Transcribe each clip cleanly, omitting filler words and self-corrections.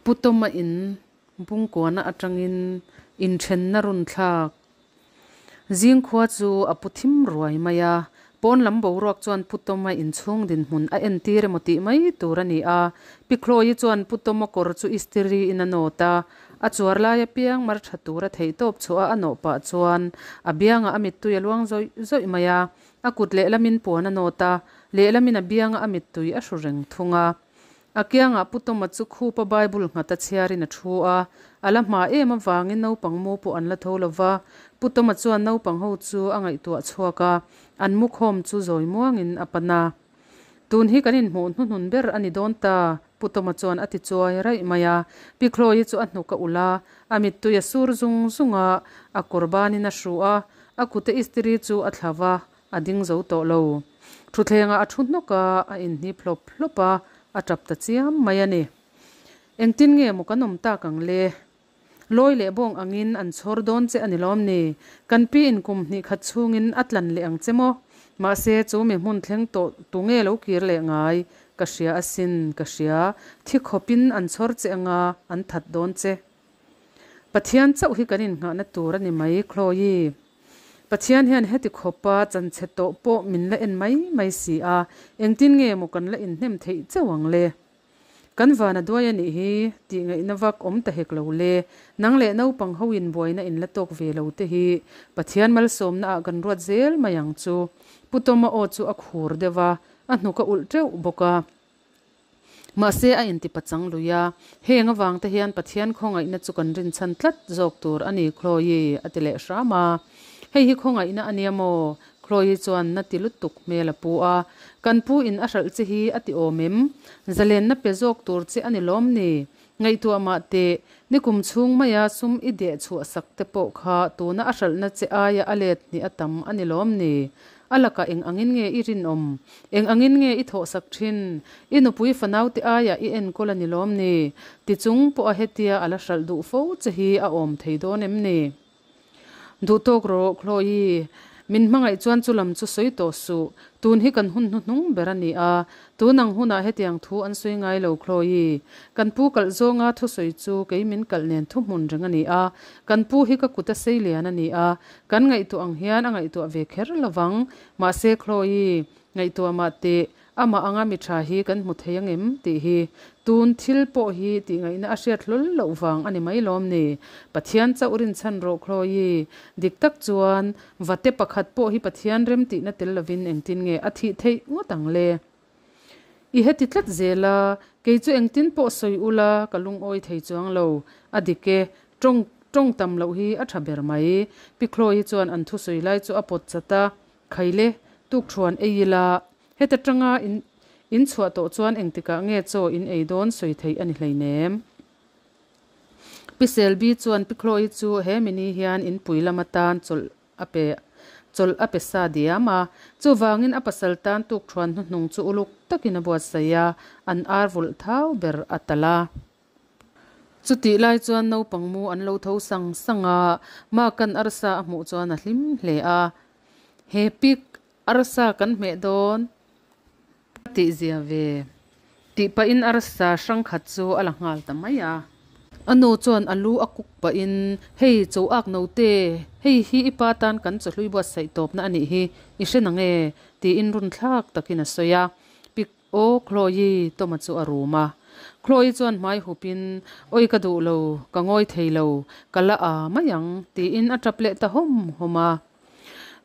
Pu Tawma in Bungkuana atangin inthenna run thlak Zingkhua chu a pu thim ruai mai a. Pawn lam boruak chuan Pu Tawma inchhung dinhmun a entir emaw tih mai tur a ni a. Pi Chloe chuan Pu Tawma kawr chu istiri in a nawt a, a chuar lai apiang mar tha tura theihtawp chhuah a a nawh pah chuan a biangah a mittui a luang zawih zawih mai a. A kut lehlamin puan a nawt a, lehlamin a biangah a mittui a hru reng thung a. A kiangah Pu Tawma chu khupa Bible nghata chhiarin a thu a, a la hma em avangin naupang mu pawh an la tho lo va. Pu Tawma chuan naupang ho chu a ngaihtuah chhuak a, an mu khawm chu zawi muangin a pan a. Tun hi kan inhmuh hnuhnun ber a ni dawn ta, Pu Tawma chuan a ti chuai raih mai a. Pi Chloe chu a hnuk a ulh a, a mittui a sur zung zung a, a kawr banin a hru a, a kute istiri chu a thla va, A ding zo tawh lo. Thutthlengah a thu hnawk a, a inhnip hlawp hlawp a, a tap ta chiam mai a ni. Engtin nge maw kan awm tak ang le? Lawi leh bawng angin an chhawr dawn che a ni lawm ni? Kan pi in kum hnih khat chhungin a tlan leh ang che maw? Mahse, chu mi hmun thleng tawh tu nge lo kir leh ngai? Ka hria asin, ka hria. Thi khawpin an chhawr che anga an that dawn che. Pathian chauh hi kan innghahna tur a ni mai, Chloe. Pathian hian heti khawpa chanchhe tawh pawh min la en mai mai si a, engtin nge maw kan la inhnem theih chauh ang le? Kan van a duai a nih hi tih ngaihna vak awm ta hek lo le. Nang leh naupang ho in buaina in la tawk ve lo te hi Pathian malsawmna ah kan ruat zel mai ang chu. Pu Tawma aw chu a khur deuh a, a hnuk a ulh teuh bawk a. Mahse, a inti pachang lui a, heng avangte hian Pathian khawngaihna chu kan rinchhan tlat zawk tur a ni, Chloe, a ti leh hram a. Hei hi khawngaihna a nia maw? Chloe chuan na ti lutuk hmel a pu a. Kan pu in a hralh che hi a ti awm em? Zalenna pe zawk tur che a ni lawm ni? Ngaihtuah mah teh, nikum chhung maia sum i deh chhuah sak te pawh kha tuna a hralhna che aia a let hnih a tam a ni lawm ni? A lakah eng angin nge i rinawm? Eng angin nge i thawhsak thin? I nupui fanaute aiah i enkawl a ni lawm ni? Ti chung pawha hetia a la hralh duh fo che hi a awm thei dawn em ni? Duh tawk rawh, Chloe. Min hmangaih chuan chu lam chu sawi tawh suh. Tun hi kan hun hnuhnung ber a ni a. Tun ang hunah hetiang thu an sawi ngai lo, Chloe. Kan pu kalh zawnga thusawi chu kei min kalh nen thuhmun reng a ni a. Kan pu hi ka kut a sei lian a ni a. Kan ngaihtuah ang hian a ngaihtuah ve kher lovang. Mahse, Chloe, ngaihtuah mah teh. Amah anga mi tha hi kan hmu thei angem tih hi tun thil pawh hi tih ngaihna a hriat hlawl loh vang a ni mai lawm ni? Pathian chauh rinchhan rawh Chloe. Dik tak chuan vate pakhat pawh hi Pathian remtihna tel lovin engtin nge a thih theih ngawt ang le? I heti tlat zel a, kei chu engtin pawh sawi ula ka lungawi thei chuang lo. A dik e, tawng tawng tam loh hi a tha ber mai. Pi Chloe chuan an thusawi lai chu a pawt chat a, Khaile, tukthuan ei ila, heta tanga in in chhuah tawh chuan engtikah nge chaw in ei dawn sawi theih a ni hleinem. Pi Selby chuan Pi Chloe chu he mini hian inpui lam atan chawlh a pe chawlh a pe sa diam a, chuvangin a pasal tan tukthuan hnuhnung chu uluk takin a buatsaih a, an ar vulh thau ber a talh a. Chutih lai chuan naupang mu an lo tho sang sang a, Mark-a'n arsa a hmuh chuan a hlim hle a. He pik arsa kan hmeh dawn a tih zia ve tih pahin arsa hrang khat chu a la nghal ta mai a. A nu chuan a lu a kuk pahin, Hei cho ak note, hei hi i pa tan kan chawhlui buatsaih tawpna a nih hi, i hre nang e, tiin runthlak takin a sawi a. Pik Aw Chloe, Toma chu a rum a. Chloe chuan hmai hupin, Oi ka duh lo, ka ngawi thei lo, ka la a mai ang, tiin a tap leh ta hawm hawm a.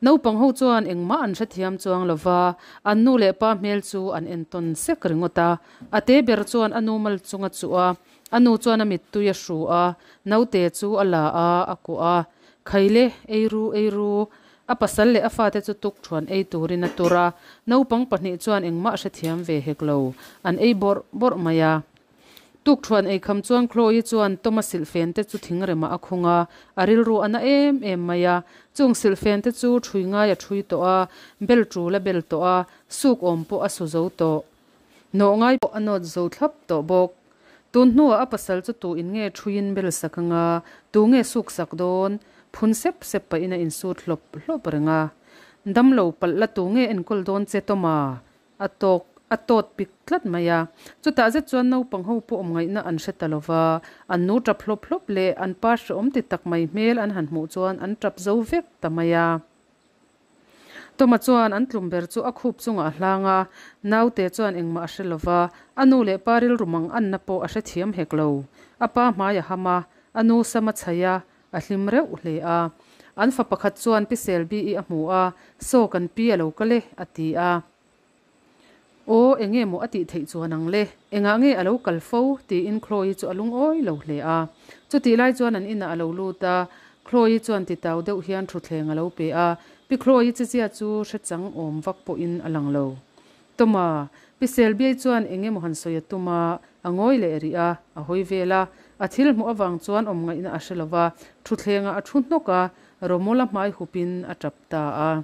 Naupang ho chuan engmah an hrethiam chuang lo va, an nu leh pa hmel chu an entawn sek ringawt a. A te ber chuan a nu mal chung a chuh a, a nu chuan a mittui a hru a, naute chu a la a, a kuah a. Khaile, ei ru, ei ru, A pasal leh a fate chu tuk thuan ei turin a tur a, naupang pahnih chuan engmah hrethiam ve hek lo, an ei bawrh bawrh mai a. Tuk thuan ei kham chuan Chloe chuan Tom-a silhfen te chu thingremah a khung a, a rilru a na em em mai a. Chung silhfen te chu ṭhui ngai a ṭhui tawh a, bel ṭul a bel tawh a, suk awm pawh a su zo tawh. Nawh ngai pawh a nawt zo thlap tawh bawk. Tun hnuah a pasal chu tu in nge ṭhuiin bel sak anga, tu nge suk sak dawn? Phun sep sep pahin a insut hlawp hlawp reng a. Damlo palh la tu nge enkawl dawn che Toma? A tawk A tawt pik tlat mai a. Chutah zet chuan naupang ho pawh awm ngaihna an hre ta lo va, an nu tap hlawp hlawp leh an pa hrehawm ti tak mai hmel an han hmuh chuan an tap zo vek ta mai a. Toma chuan an tlum ber chu a khup chungah a hlang a, naute chuan engmah a hre lo va, a nu leh pa rilru mang anna pawh a hrethiam hek lo. A pa hmai a ham a, a nu sam a chhaih a, a hlim reuh hle a. An fa pakhat chuan Pi Selby-i a hmu a, Saw kan pi a lo kal e, a ti a. Aw, enge maw a tih theih chuan ang le? Engah nge a lo kal fo? tiin Chloe chu a lungawi lo hle a. Chutih lai chuan an inah a lo lut a, Chloe chuan titau deuh hian thutthleng a lo pe a, Pi Chloe chezia chu hre chang awm vak pawhin a lang lo. Toma, Pi Selbiai chuan enge maw han sawi a tum a, a ngawi leh rih a, a hawi vel a. A thil hmuh avang chuan awm ngaihna a hre lo va, thutthlengah a thu hnawk a, Romula hmai hupin a tap ta a.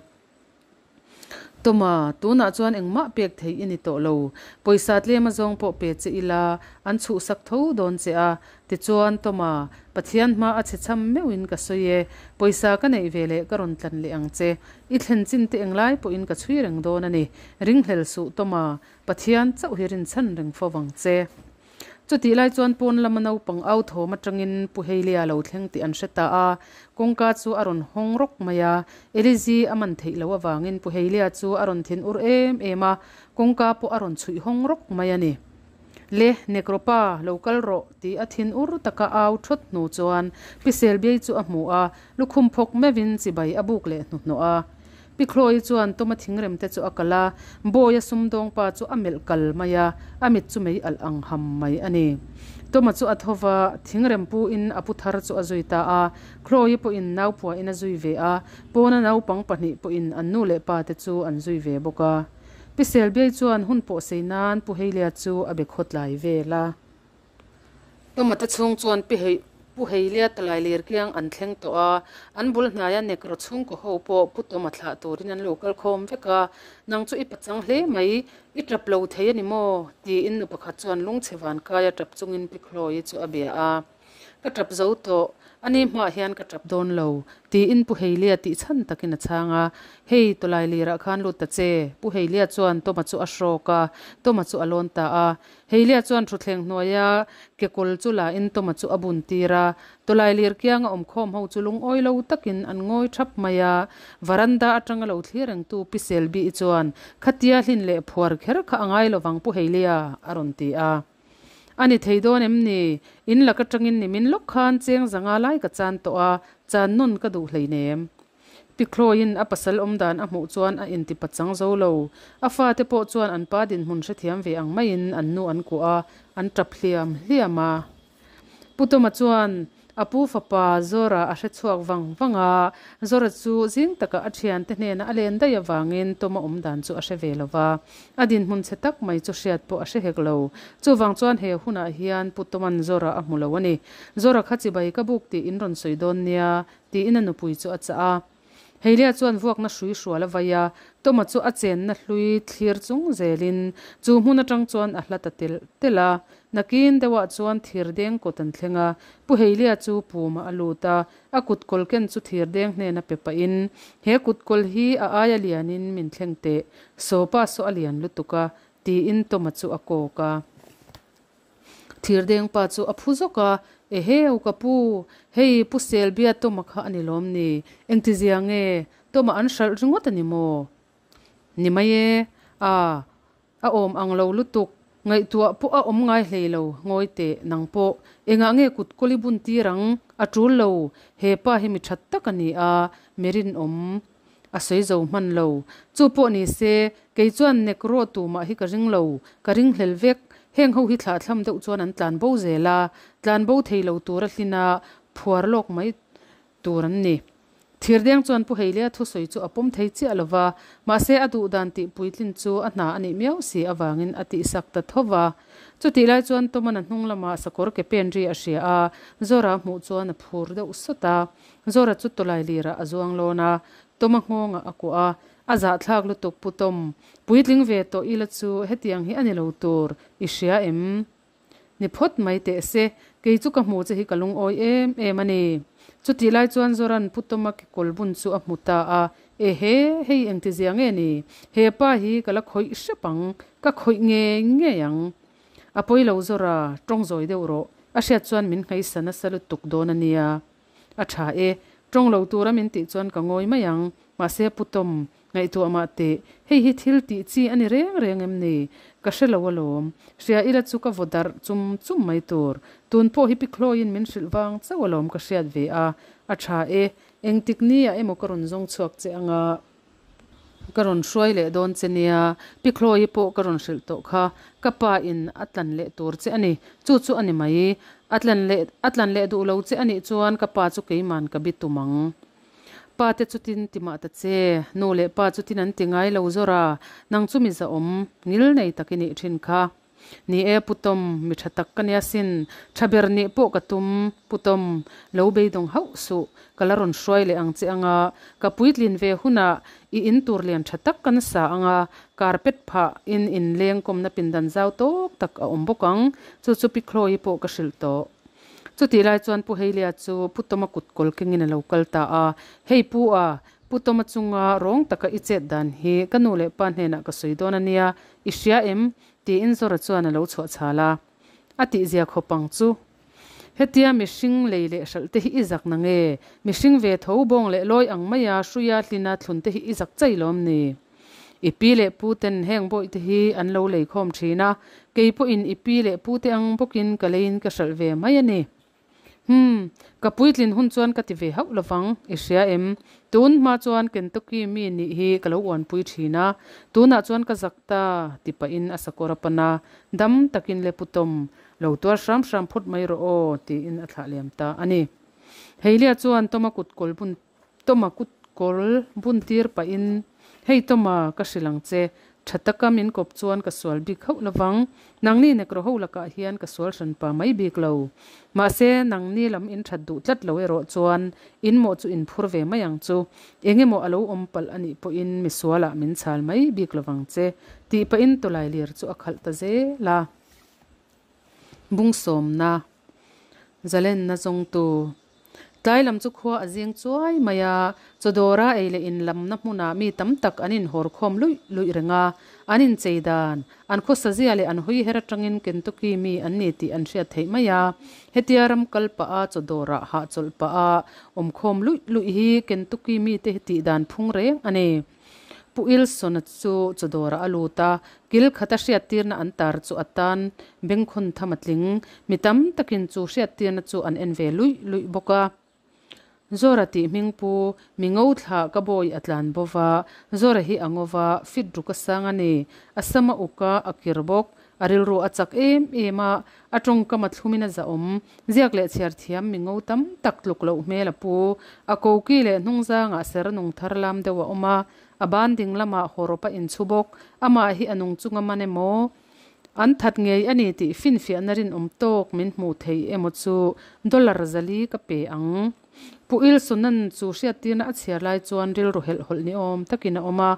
Toma, tunah chuan engmah pek theih i ni tawh lo. Pawisa tlem azawng pawh pe che ila, an chhuhsak tho dawn che a. Tichuan, Toma, Pathian hma a chhe cham meuhin ka sawi e. Pawisa ka neih ve leh ka rawn tlan leh ang che. I thlen chin te englai pawhin ka chhui reng dawn a ni. Ringhlel suh, Toma, Pathian chauh hi rinchhan reng fo vang che. Chutih lai chuan pawn lama naupang au thawm atangin Pu Heilia lo thleng tih an hre ta a, kawngka chu a rawn hawng rawk mai a. Elizi a man theih loh avangin Pu Heilia chu a rawn thin ur em em a, kawngka pawh a rawn chhuih hawng rawk mai a ni. Le, Nekropa, lo kal rawh, tih a thin ur taka au thawt hnu chuan Pi Selbiai chu a hmu a, lukhum phawk meuhin chibai a buk leh hnuhnawh a. Pi Chloe chuan Toma thingrem te chu a kal a, Bawi a sumdawng pa chu a melh kal mai a, a mit chu mei alh ang ham mai a ni. Toma chu a tho va, thingrem pu in a pu thar chu a zui ta a, Chloe pawhin nau phuahin a zui ve a, pawna naupang pahnih pawhin an nu leh pa te chu an zui ve bawk a. Pi Selbiai chuan hun pawh sei nan Pu Heilia chu a be khawtlai vel a. Toma te chhung chuan Pi Hei Pu Heilia talai lir kiang an thleng tawh a, an bul hnaia Nekro chhungkaw ho pawh Pu Toma thlah turin an lo kal khawm vek a, Nang chu i pachang hle mai, i tap lo thei a ni maw? tiin nu pakhat chuan lungchhe van kaia tap chungin Pi Chloe chu a bia a. Ka tap zo tawh, a ni hmaah hian ka tap dawn lo, tiin Pu Heilia tih chhan takin a chhang a. Hei, tawlai lirah khan lut ta che, Pu Heilia chuan Toma chu a hrawk a, Toma chu a lawn ta a. Heilia chuan thutthleng hnuaia kekawl chu la in Toma chu a bun tir a, tawlai lir kianga awmkhawm ho chu lungawi lo takin an ngawi thap mai a. Varanda atanga lo thlir rengtu Pi Selby-i chuan, Khatia hlin leh phuar kher kha a ngai lovang Pu Heilia, a rawn ti a. A ni thei dawn em ni? In lak atangin nimin lawk khan cheng zanga lai ka chan tawh a, chan nawn ka duh hleinem. Pi Chloe-in a pasal awm dan a hmuh chuan a inti pachang zo lo. A fate pawh chuan an pa dinhmun hrethiam ve ang maiin an nu an kuah a, an tap hliam hliam a. Pu Toma chuan a pu fapa Zora a hre chhuak vang vang a, Zora chu zing taka a thiante hnena a len daih avangin Toma awm dan chu a hre ve lo va. A dinhmun chhe tak mai chu hriat pawh a hre hek lo. Chuvang chuan he hunah hian Pu Toma'n Zora a hmu lo a ni. Zora kha chibai ka buk tih in rawn sawi dawn nia, Tiin a nupui chu a chah a. Heilia chuan vuakna hrui hrual a vai a, Toma chu a chenna hlui thlir chung zelin chu hmun atang chuan a hla ta telh telh a. Nakin deuhah chuan thirdeng kawt an thleng a, Pu Heilia chu pumah a lut a, a kutkawl ken chu thirdeng hnena pe pahin, He kutkawl hi a aia lianin min thleng teh, sawpa saw a lian lutuk a, tiin Toma chu a kawk a. Thirdeng pa chu a phu zawk a, Eheu ka pu, hei Pu Selbia Toma kha a ni lawm ni? Engtizia nge Toma an hralh ringawt a ni maw? Ni mai e, a, a awm ang lo lutuk, ngaihtuah pawh a awm ngai hlei lo, ngawi teh, nang pawh engah nge kut kawli bun tir ang? A tul lo, he pa hi mi that tak a ni a, mi rinawm. A sawi zo hman lo. Chu pawh ni se, kei chuan nek rawh tumah hi ka ring lo, ka ring hlel vek. Heng ho hi thlahthlam deuh chuan an tlan bo zel a, tlan bo thei lo tura hlina phuar lawk mai tur an ni. Thirdeng chuan Pu Heilia thusawi chu a pawm thei chiah lo va, mahse a duh dan tih puitlin chu a hna a nih miau si avangin a tihsak ta tho va. Chutih lai chuan Toman a hnung lamah sakawr ke pen ri a hria a, Zora hmuh chuan a phur deuh sawt a. Zora chu tawlai lirah a zuang lawn a, Toma nghawngah a kuah a, a zahthlak lutuk Pu Tom, puitling ve tawh ila chu hetiang hi a ni lo tur, i hria em? Ni phawt mai teh se, kei chu ka hmu che hi ka lungawi em em a ni. Chutih lai chuan Zoran Pu Tawma kekawl bun chu a hmu ta a, Ehe, hei engtizia nge ni? He pa hi ka la khawih hrep ang, ka khawih ngei ngei ang. A pawi lo Zora, tawng zawi deuh rawh. A hriat chuan min nghaisa nasa lutuk dawn a nia. A tha e, tawng lo tura min tih chuan ka ngawi mai ang. Mahse Pu Tom, ngaihtuah mah teh, hei hi thil tih chi a ni reng reng em ni? Ka hre lo alawm. Hria ila chu ka vaw darh chum chum mai tur. Tun pawh hi Pi Chloe-in min hrilh vang chauh alawm ka hriat ve a. A tha e, engtik ni ah emaw ka rawn zawng chhuak che anga ka rawn hruai leh dawn che nia. Pi Chloe-i pawh ka rawn hrilh tawh kha. Ka pa in a tlan leh tur che a ni. Chu chu a ni mai. A tlan leh a tlan leh duh lo che a nih chuan ka pa chu keiman ka bi tum ang. Pa te chutin ti mah ta che, nu leh pa chutin an ti ngai lo zawr a, nang chu mi zahawm, ngil nei tak i nih thin kha. Ni e Pu Tom, mi tha tak ka nia sin, tha ber nih pawh ka tum, Pu Tom, lo beidawng hauh suh, ka la rawn hruai leh ang che anga, ka puitlin ve hunah i in tur lian tha tak kan sa anga, carpet phah in inleng kawmna pindan zau tawk tak a awm bawk ang, chu chu Pi Chloe pawh ka hrilh tawh. Chutih lai chuan Pu Heilia chu Pu Tawma kut kawl kengin a lo kal ta a, Hei Pu a, Pu Tawma chunga rawng taka i chet dan hi ka nu leh pa hnenah ka sawi dawn a nia, i hria em? tiin Zora chuan a lo chhuah chhal a. A tihzia khawp ang chu. Hetia mihring lei leh hralh te hi i zak na nge? Mihring ve tho bawng leh lawi ang maia hruia hlina thlun te hi i zak chai lawm ni? I pi leh pu ten heng bawih te hi an lo lei khawm thin a, kei pawhin i pi leh pu te ang bawkin ka leiin ka hralh ve mai a ni. Humm, ka puitlin hun chuan ka ti ve hauh lovang, i hria em? Tun hma chuan Kentucky mi nih hi ka lo uanpui thin a, tunah chuan ka zak ta, ti pahin a sakawr a pan a, dam takin le Pu Tom, lo tuar hram hram phawt mai rawh aw, tiin a thlah liam ta a ni. Heilia chuan Toma kut kawl bun Toma kut kawl bun tir pahin, Hei Toma, ka hrilh ang che, tha taka min kawp chuan ka sual bik hauh lovang, nangni nekro ho lakah hian ka sual hran pa mai bik lo. Mahse, nangni lam in that duh tlat lo erawh chuan in mawh chu in phur ve mai ang chu, eng emaw a lo awm palh a nih pawhin mi sualah min chhal mai bik lovang che, tih pahin tawlai lir chu a khalh ta zel a. Bungsawmna, Zalenna zawngtu. Tlai lam chu khua a zing chuai mai a, chawdawra ei leh in lamna hmunah mi tam tak an inhawr khawm luih luih reng a, an inchei dan, an khawsazia leh an hawi her atangin Kentucky mi an ni tih an hriat theih mai a. Hetia ram kal pah a, chawdawrah hahchawlh pah a awm khawm luih luih hi Kentucky mite hi tih dan phung reng a ni. Pu Ilsona chu chawdawrah a lut a, kil khata hriattirna an tar chu a tan bengkhawn tham a tling. Mi tam takin chu hriattirna chu an en ve luih luih bawk a. Zora tih hming pu mi ngo thlah ka bawi a tlan bo va, Zora hi a ngo va, fit ruk a sang a ni. A sam a uk a, a kir bawk. A rilru a chak em em a, a tawngkam a thlumin a zahawm. Ziak leh chhiar thiam mi ngo tam tak tluk loh hmel a pu. A koki leh hnungzangah ser nung thar lam deuh a awm a, a ban ding lamah hawrawp a inchhu bawk. Amah hi a nung chunga man emaw? An that ngei a ni tih finfiahna rinawm tawk min hmuh theih emaw chu dollar zali ka pe ang. Pu Ilsunan chu hriattirna a chhiar lai chuan rilru helh hawlh ni awm takin a awm a,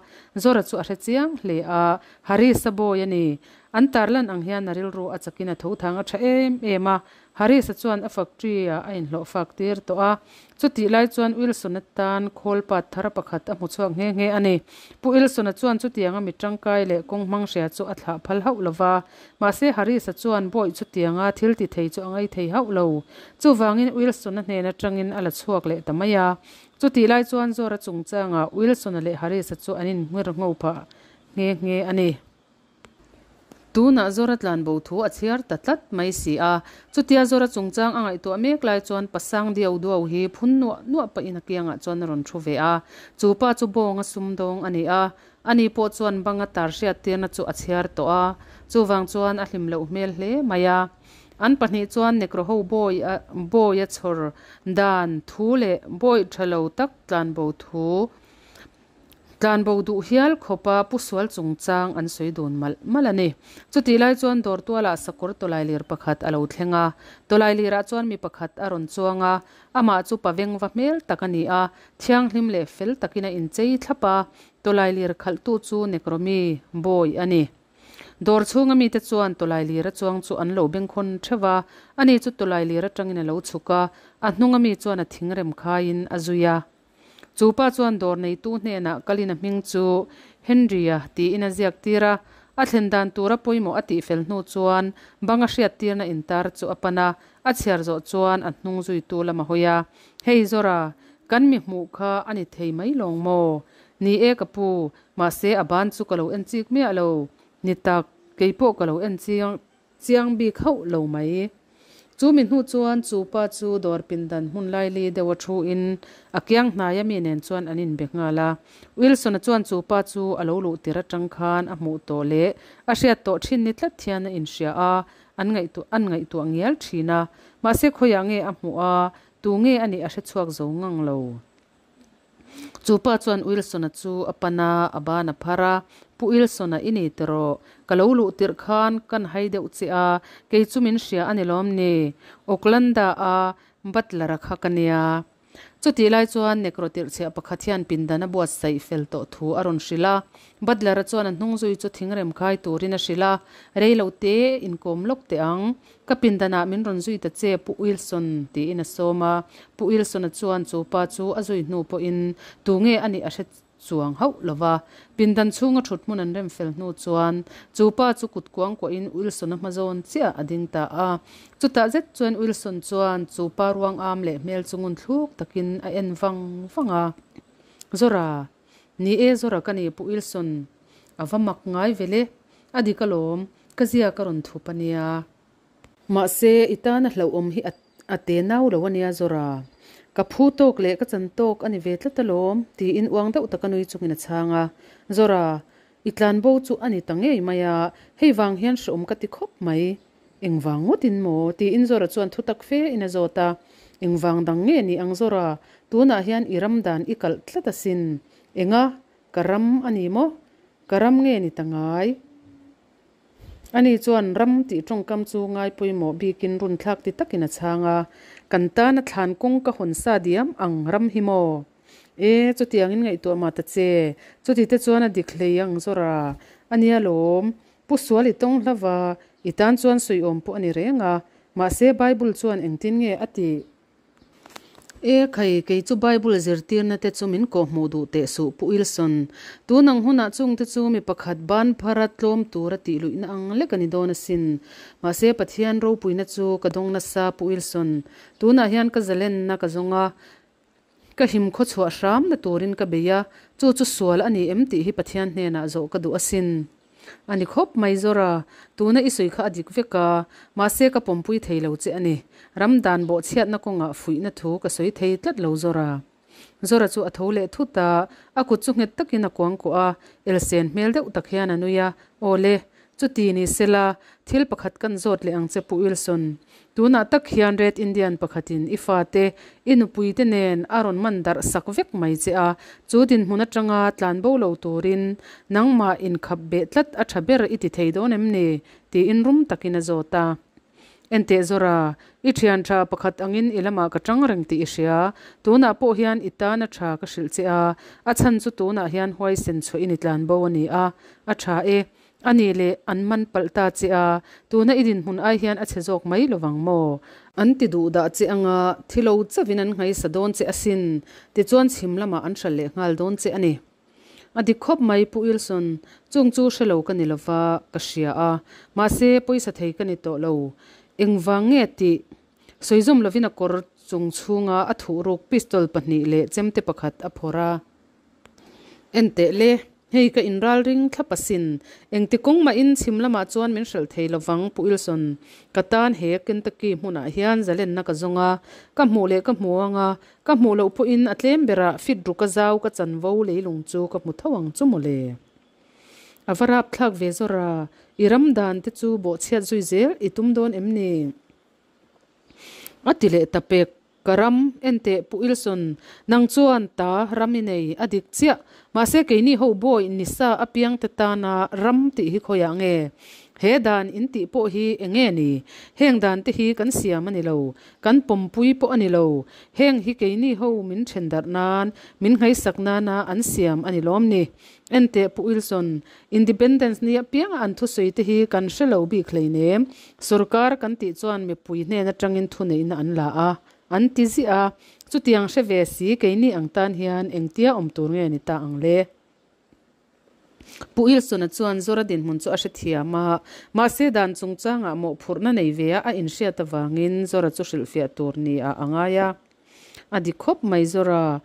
Zora chu a hre chiang hle a, Harris-a bawi a ni. An tarlan ang hian a rilru a chakin a tho thang a tha em em a, Harris-a chuan a factory-ah a inhlawh fak tir tawh a. Chutih lai chuan Wilson-a tan khawl pat thar pakhat a hmu chhuak nghe nghe a ni. Pu Wilson-a chuan chutianga mi tangkai leh kawng hmang hria chu a thlah phal hauh lo va, mahse Harris-a chuan bawih chutianga thil ti thei chu a ngai thei hauh lo. Chuvangin Wilson-a hnen atangin a la chhuak leh ta mai a. Chutih lai chuan Zora chungchangah Wilson-a leh Harris-a chu an inhmir ngho phah nghe nghe a ni. Tunah Zora tlanbo thu a chhiar ta tlat mai si a. Chutia Zora chungchang a ngaihtuah mek lai chuan pasang diau duau hi phun nuah nuah pahin a kiangah chuan a rawn thu ve a. Chu pa chu bawnga sumdawng a ni a. Ani pawh chuan banga tar hriattirna chu a chhiar tawh a. Chuvang chuan a hlim loh hmel hle mai a. An pahnih chuan Nekroho bawi a bawi a chhawr dan thu leh bawi tha lo tak tlanbo thu Tlanbo duh hial khawpa pu sual chungchang an sawi dun malh malh a ni. Chutih lai chuan dawr tualah sakawr tawlailir pakhat a lo thleng a. Tawlailirah chuan mi pakhat a rawn chuang a, amah chu pavengva hmel tak a ni a, thianghlim leh fel takin a inchei thlap a, tawlailir khalhtu chu Nekromi bawi a ni. Dawr chhunga mite chuan tawlailir a chuang chu an lo bengkhawn theuh a, ani chu tawlailir atangin a lo chhuk a, a hnunga mi chuan a thingrem khaiin a zui a. Chu pa chuan dawr neitu hnenah kalin a hming chu Henry-a tiin a ziak tir a, a thlen dan tura pawimawh a tihfel hnu chuan banga hriattirna intar chu a pan a, a chhiar zawh chuan a hnung zuitu lam a hawi a, Hei Zora, kan mi hmuh kha a ni thei mai lawng maw? Ni e ka pu, mahse a ban chu ka lo en chik miah lo. Ni tak, kei pawh ka lo en chiang chiang bik hauh lo mai. Chu mi hnu chuan chu pa chu dawr pindan hmun laili deuh a thu in a kiang hnai a mi nen chuan an inbe nghal a. Wilson-a chuan chu pa chu a lo luh tir atang khan a hmuh tawh leh a hriat tawh thin ni tlat hian a inhria a, an ngaihtuah an ngaihtuah ngial thin a. Mahse khawiah nge a hmuh a, tu nge a nih a hrechhuak zo ngang lo. Chu pa chuan Wilson-a chu a pan a, a ban a phar a, Pu Wilson-a i ni tiraw? Ka lo luh tirh khan kan hai deuh che a, kei chu min hria a ni lawm ni? Oaklanda-a Butler-a kha ka nia. Chutih lai chuan Nekro tirhchhiah pakhat hian pindan a buatsaih fel tawh thu a rawn hrilh a. Butler-a chuan a hnungzui chu thingrem khai turin a hrilh a, Rei lo te, inkawm lawk teh ang. Ka pindanah min rawn zui ta che Pu Wilson, tiin a sawm a. Pu Wilson-a chuan chu pa chu a zui hnu pawhin tu nge a nih a hre chuang hauh lo va. Pindan chhunga thut hmun an rem fel hnu chuan chu pa chu kut kuang kuahin Wilson-a hma zawn chiah a ding ta a. Chutah zet chuan Wilson chuan chu pa ruang am leh hmel chu ngun thluk takin a en vang vang a. Zora! Ni e Zora ka ni Pu Wilson, a va mak ngai ve le. A dik alawm, ka zia ka rawn thup a nia. Mahse, i tana hlauhawm hi a te nau lo a nia Zora. Ka phu tawk leh ka chan tawk a ni ve tlat alawm, tiin uang deuh taka nui chungin a chhang a. Zora, i tlanbo chu a ni ta ngei mai a, hei vang hian hreawm ka ti khawp mai. Engvang ngawtin maw? tiin Zora chuan thu tak fe in a zawt a. Engvang dang nge ni ang Zora? Tunah hian i ram dan i kalh tlat asin. Enga? Ka ram a ni maw? Ka ram nge ni ta ngai? Ani chuan ram tih tawngkam chu ngai pawimawh bikin runthlak ti takin a chhang a. Kan tana thlan kawng ka hawn sa diam ang ram hi maw? E, chutiangin ngaihtuah mah ta che. Chuti te chuan a dik hlei ang Zora. A nia lawm. Pu Sual i tawng hla va, i tan chuan sawiawm pawh a ni reng a. Mahse Bible chuan engtin nge a tih? E khai, kei chu Bible zirtirna te chu min kawhhmuh duh teh suh Pu Wilson. Tun ang hunah chungte chu mi pakhat ban phara tlawm tura tih luihna ang lek a ni dawn asin. Mahse Pathian ropuina chu ka dawng nasa Pu Wilson. Tunah hian ka zalenna ka zawng a, Ka him khaw chhuah hramna turin ka bei a, chu chu sual a ni em tih hi Pathian hnenah zawh ka duh asin. A ni khawp mai Zora, tuna i sawi kha a dik vek a, mahse ka pawmpui thei lo che a ni. Ram dan bawhchhiatna kawngah fuihna thu ka sawi thei tlat lo Zora. Zora chu a tho leh thut a, a kut chu nghet takin a kuangkuah a, elsen hmel deuh tak hian a nui a, Aw le, Chuti ni sela, thil pakhat kan zawt leh ang che Pu Wilson. Tunah tak hian Red Indian pakhatin i fate, i nupuite nen a rawn man darh sak vek mai che a, chu dinhmun atanga tlan bo lo turin nangmah inkhap beh tlat a tha ber i ti thei dawn em ni? tiin rum takin a zawt a. Enteh Zora, i thian tha pakhat angin i lamah ka tang reng tih i hria. Tunah pawh hian i tan a tha ka hrilh che a, a chhan chu tunah hian huaisen chhuah i ni tlan bo a ni a, a tha e. A nih leh an man palh ta che a, tuna i dinhmun ai hian a chhe zawk mai lovang maw? An ti duh dah che anga thi lo chauhin an nghaisa dawn che asin, tichuan chhim lamah an hral leh nghal dawn che a ni. A dik khawp mai Pu Wilson, chung chu hre lo ka ni lova ka hria a, mahse pawisa thei ka ni tawh lo. Engvang nge tih sawizawm lovin a kawr chung chhunga a thuhruk pistol pahnih leh chemte pakhat a phawrh a. Enteh le, hei ka inralring thlap asin. Engti kawng mahin chhim lamah chuan min hralh thei lovang Pu Wilson. Ka tan he Kentucky hmunah hian zalenna ka zawng a, ka hmuh leh ka hmu ang a, Ka hmuh loh pawhin a tlem berah fit ruk a zau ka chanvo leilung chu ka hmu tho ang chu mawle. A va rapthlak ve zawr a, i ram dan te chu bawhchhiat zui zel i tum dawn em ni? A ti leh ta pek. Ka ram, enteh Pu Wilson, nang chuan ta ram i nei, a dik chiah. Mahse keini ho bawi nisa apiang te tana ram tih hi khawiah nge? He dan in tih pawh hi eng nge ni? Heng dan te hi kan siam a ni lo, kan pawmpui pawh a ni lo. Heng hi keini ho min then darh nan, min ngaisak nana an siam a ni lawm ni? Enteh Pu Wilson, Independence ni apianga an thusawi te hi kan hre lo bik hleinem. Sorkar kan tih chuan mipui hnen atangin thuneihna an la a, an ti ziah a. Chutiang hre ve si keini ang tan hian engtia awm tur nge ni ta ang le? Pu Wilson-a chuan Zora dinhmun chu a hrethiam a, mahse dan chungchangah mawhphurhna nei ve a a inhriat avangin Zora chu hrilhfiah tur ni-ah a ngai a. A dik khawp mai Zora,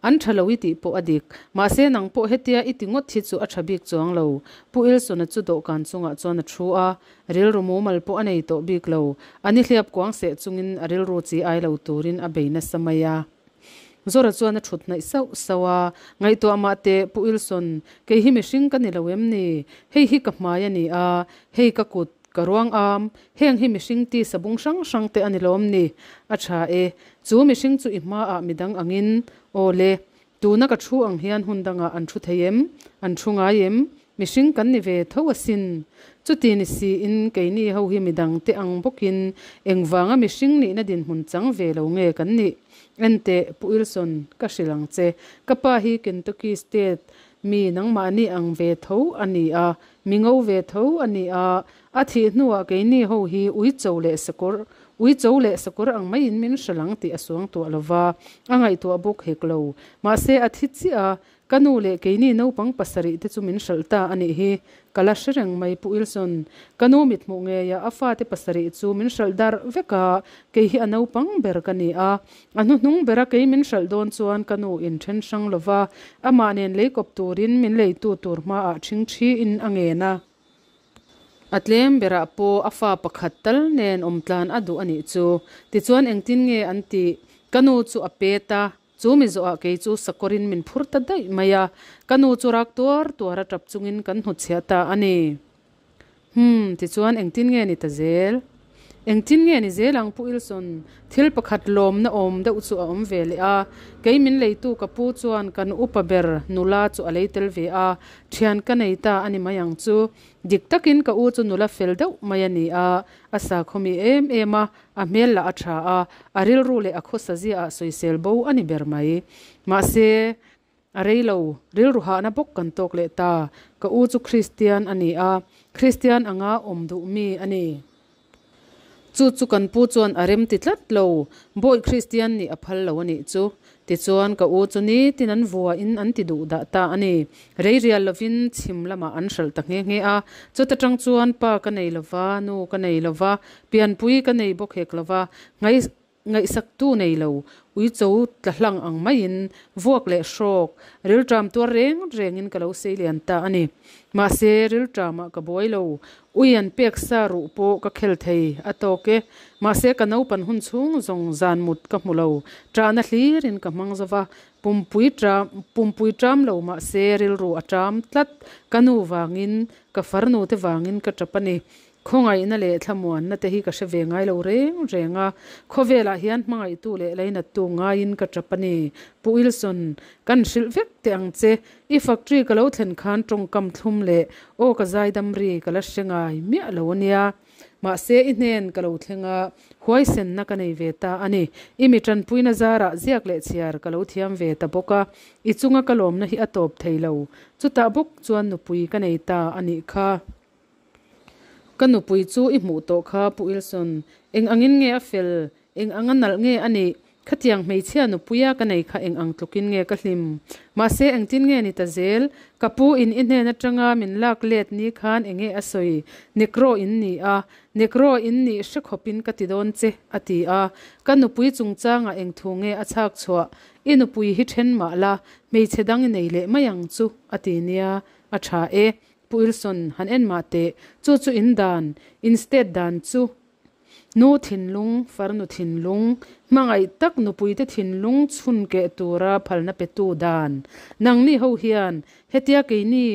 an tha lo i tih pawh a dik, mahse nang pawh hetia i ti ngawt hi chu a tha bik chuang lo. Pu Wilson-a chu dawhkan chungah chuan a thu a, rilru mumal pawh a nei tawh bik lo. A nihliap kuang seh chungin a rilru chi ai lo turin a bei nasa mai a. Zora chuan a thut hnaih sauh sauh a, Ngaihtuah mah teh, Pu Wilson, kei hi mihring ka ni lo em ni? Hei hi ka hmai a ni a, hei ka kut, ka ruang am, heng hi mihring ti sabung hrang hrang te a ni lawm ni? A tha e, chu mihring chu i hmaah midang angin, aw le, tuna ka thu ang hian hun dangah an thu thei em? An thu ngai em? Mihring kan ni ve tho asin. Chuti ni siin keini ho hi midang te ang bawkin engvanga mihring nihna dinhmun chang ve lo nge kan nih? Enteh, Pu Wilson, ka hrilh ang che. Ka pa hi Kentucky State mi nangmahni ang ve tho a ni a, mi ngo ve tho a ni a. A thih hnuah keini ho hi uicho leh sakawr, uicho leh sakawr ang maiin min hrilh ang tih a suangtuah lo va, a ngaihtuah bawk hek lo. Mahse a thi chiah a, Ka nu leh keini naupang pasarih te chu min hralh ta a nih hi. Ka la hre reng mai Pu Wilson. Ka nu mithmuh ngeia a fate pasarih chu min hralh darh vek a, kei hi a naupang ber ka ni a. A hnuhnung bera kei min hralh dawn chuan ka nu in then hrang lova, amah nen lei kawp turin min leitu tur hmaah ṭhingṭhi in a ngen a. A tlem berah pawh a fa pakhat tal nen awmtlan a duh a nih chu. Tichuan engtin nge an tih? Ka nu chu a pet a. Chu mi zawhah kei chu sakawrin min phur ta daih mai a, ka nu chu rak tuar tuar a tap chungin kan hnutchhiah ta a ni. Humm, tichuan engtin nge ni ta zel? Engtin nge ni zel ang Pu Wilson? Thil pakhat lawmna awm deuh chu a awm ve leh a, kei min leitu ka pu chuan kan upa ber nula chu a lei tel ve a, thian ka nei ta a ni mai ang chu. Dik takin ka u chu nula fel deuh mai a ni a, a sakhawmi em em a, A hmel lah a tha a, a rilru leh a khawsa ziaah sawisel bo a ni ber mai. Mahse, a rei lo, rilru hahna bawk kan tawk leh ta. Ka u chu Kristian a ni a, Kristian anga awm duh mi a ni. Chu chu kan pu chuan a rem ti tlat lo, Bawi Kristian nih a phal lo a nih chu. Tichuan ka u chu nitin an vuain an ti duh dah ta a ni. Rei rial lovin chhim lamah an hralh ta nghe nghe a. Chuta tang chuan pa ka nei lova, nu ka nei lova, pianpui ka nei bawk hek lova, ngaih ngaihsaktu nei lo, uicho tla hlang ang maiin vuak leh hrawk, rilṭam tuar reng rengin ka lo seilian ta a ni. Mahse, rilṭamah ka buai lo, Ui an pek sa ruh pawh ka khel thei a tawk e. Mahse ka naupan hun chhung zawng zan mut ka hmu lo. Ṭahna hlirin ka hmang zo va, pumpui ṭam pumpui ṭam lo mahse rilru a ṭam tlat. Ka nu vangin, ka farnu te vangin ka ṭap a ni. Khawngaihna leh thlamuanna te hi ka hre ve ngai lo reng reng a. Khawvelah hian hmangaihtu leh lainattu ngaiin ka ṭap a ni. Pu Wilson, kan hrilh vek teh ang che. I factory ka lo thlen khan tawngkam thlum leh aw ka zaidam ri ka la hre ngai miah lo a nia. Mahse i hnen ka lo thleng a, huaisenna ka nei ve ta a ni. I mi tanpuina zarah ziak leh chhiar ka lo thiam ve ta bawk a, i chunga ka lawmna hi a tawp thei lo. Chutah bawk chuan nupui ka nei ta a nih kha. Ka nupui chu i hmuh tawh kha Pu Wilson, eng angin nge a fel? Eng anga nalh nge a nih? Khatiang hmeichhia nupuia ka nei kha eng ang tlukin nge ka hlim? Mahse engtin nge ni ta zel? Ka pu in i hnen atanga min lak let ni khan enge a sawi? Nekro in ni a, Nekro in nih hre khawpin ka ti dawn che, a ti a. Ka nupui chungchangah eng thu nge a chhak chhuah? I nupui hi then mah la, hmeichhe dang i nei leh mai ang chu, a ti nia. A tha e, Pu Wilson, han en mah teh. Chu chu in dan, in state dan chu. Nu thinlung, farnu thinlung, hmangaih tak nupuite thinlung chhun keh tura phalna petu dan. Nangni ho hian hetia keini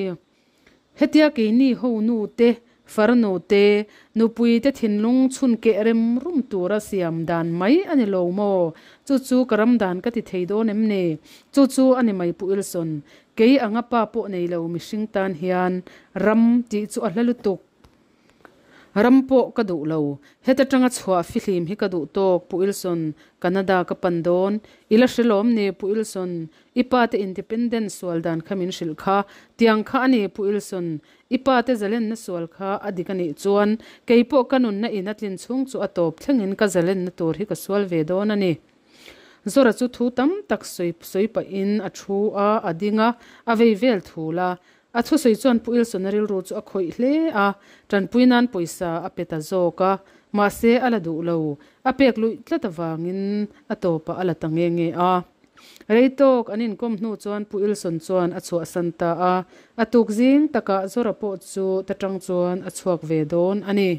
hetia keini ho nute, farnu te, nupuite thinlung chhun keh rem rum tura siam dan mai a ni lo maw? Chu chu ka ram dan ka ti thei dawn em ni? Chu chu a ni mai Pu Wilson. Kei anga pa pawh nei lo mihring tan hian ram tih chu a hla lutuk. Ram pawh ka duh lo. Heta tanga chhuah fihlim hi ka duh tawk, Pu Wilson. Canada ka pan dawn. I la hre lawm ni, Pu Wilson. I pa te independent sual dan kha min hrilh kha. Tiang kha a ni, Pu Wilson. I pa te zalenna sual kha a dik a nih chuan, kei pawh ka nunna in a tlin chhung chu a tawp thlengin ka zalenna tur hi ka sual ve dawn a ni. Zora chu thu tam tak sawi sawi pahin a thu a, a ding a, a vei vel thul a. A thusawi chuan Pu Ilsona rilru chu a khawih hle a, tanpui nan pawisa a pe ta zawk a, mahse a la duh lo, a pek luih tlat avangin a tawpah a la ta nge nge a. Rei tawk an inkawm hnu chuan Pu Ilson chuan a chhuahsan ta a, a tuk zing takah Zora pawh chu ta tang chuan a chhuak ve dawn a ni.